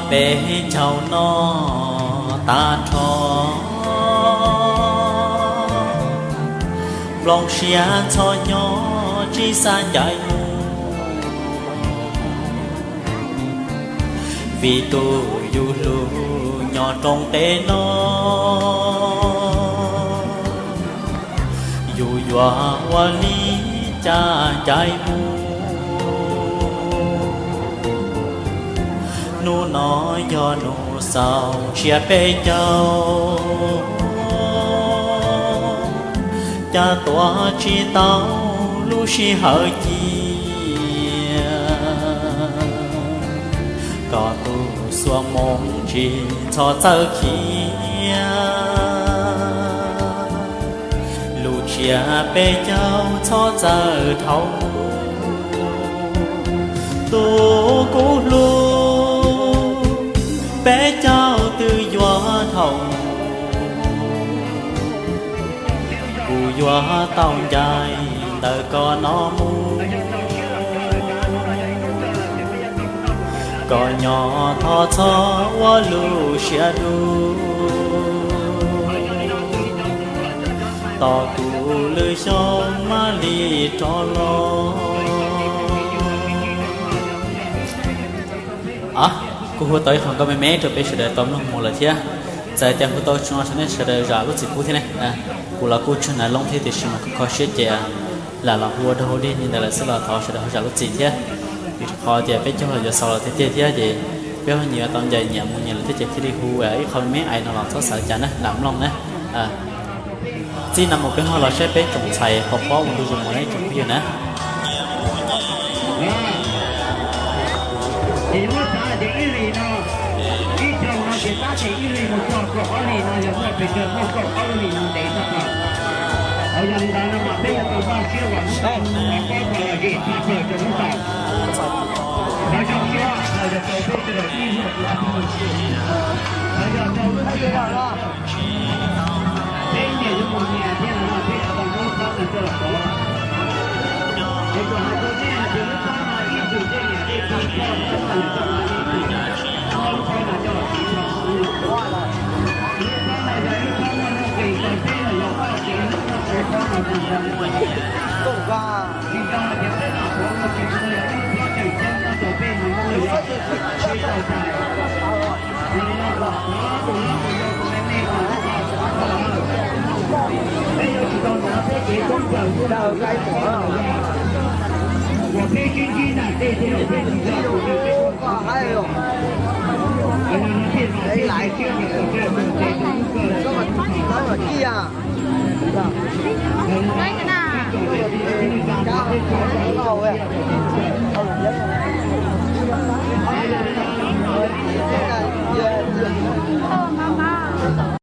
Peb caug no tag nrho, nplooj siab txhob nyob tsis xav ncaim mus, vim tus yus hlub nyob rooj teb no, yus yuav ua li cas ncaim mus. Hnub no yog nus xaus tsiab peb caug, cas tuav tsis tau lub sij hawm cia, kom tus xuab moos tsis txhob txawj khiav, lub tsiab peb caug txhob txawj dhau mus. Tus kuv hlub, peb caug twb yuav dhau mus, kuv yuav tau ncaim ntawm koj no mus. Koj nyob thov txhob ua lub siab dub, tos kuv lwm xyoo mam li rov los. Kuj hu tau ib qho nkauj me me rau peb sawv daws tau mloog mus lawm thiab. Txawm tias hu tau tsis zoo los nej sawv daws zam lub txim pub thiab ne. Kuv los kuj tseem hnav loo thiab tiam sis mas kuj kho siab ces lam los hu ua dog ua dig li ntawd lawm xwb los thov sawv daws ho zam lub txim thiab. Vim rau qhov tias peb caug los yuav xaus los tiag tiag thiab ces peb ho nyias yuav tau ncaim nyias mus nyias lawm thiab ces thiaj li hu ib qho me me ais no los txhob xav cas na, lam mloog na. Txij no mus peb ho los saib peb tsoom ntxhais pov pob ua ntu zus mus na tsoom phooj ywg na. Ces muab xav tias ib hlis no, ib xyoos no ces tab sis ib hlis mus txog kaum ob hlis no yog muaj pes tsawg muaj kaum ob lub hlis no ntev tshaj plaws. Hos yog li ntawd no mas peb yuav tau npaj siab uas hnub no peb tau los zem tshaj plaws rau hnub no. Lawv zoo siab los yog rau peb sawv daws ib hnub, lawv yog rau peb sawv daws, peb nyias yuav mus nyias thiab no peb yuav tau lub pab no coj los pov. Es kom hais rau nej hais tias lub pab no ib txwm tej niam tej txiv poj txhawb nqa lawm txoj hau ib txwm, muab lub pab no coj los siv txog lub pab no yog ib pab muaj nuj nqis rau peb los yog txoj kev hlub txoj kev pab no tsis zoo, tsis zoo hais tias peb mam pov no tsis zoo, yog ib lub pab tseem ceeb nyob rau peb no muab los yog peb tau tag. Yog li no kom tus hlob tus yau tus me me tus ntxhais tus poj niam, peb yuav tsum tau nrhiav peb kev koob kawm nrhiav peb kev koob kawm uas peb sib ntsib nram tej thiab peb tus yog tus twg peb kuj nrhiav peb tus yog no thiaj mam thiaj li siab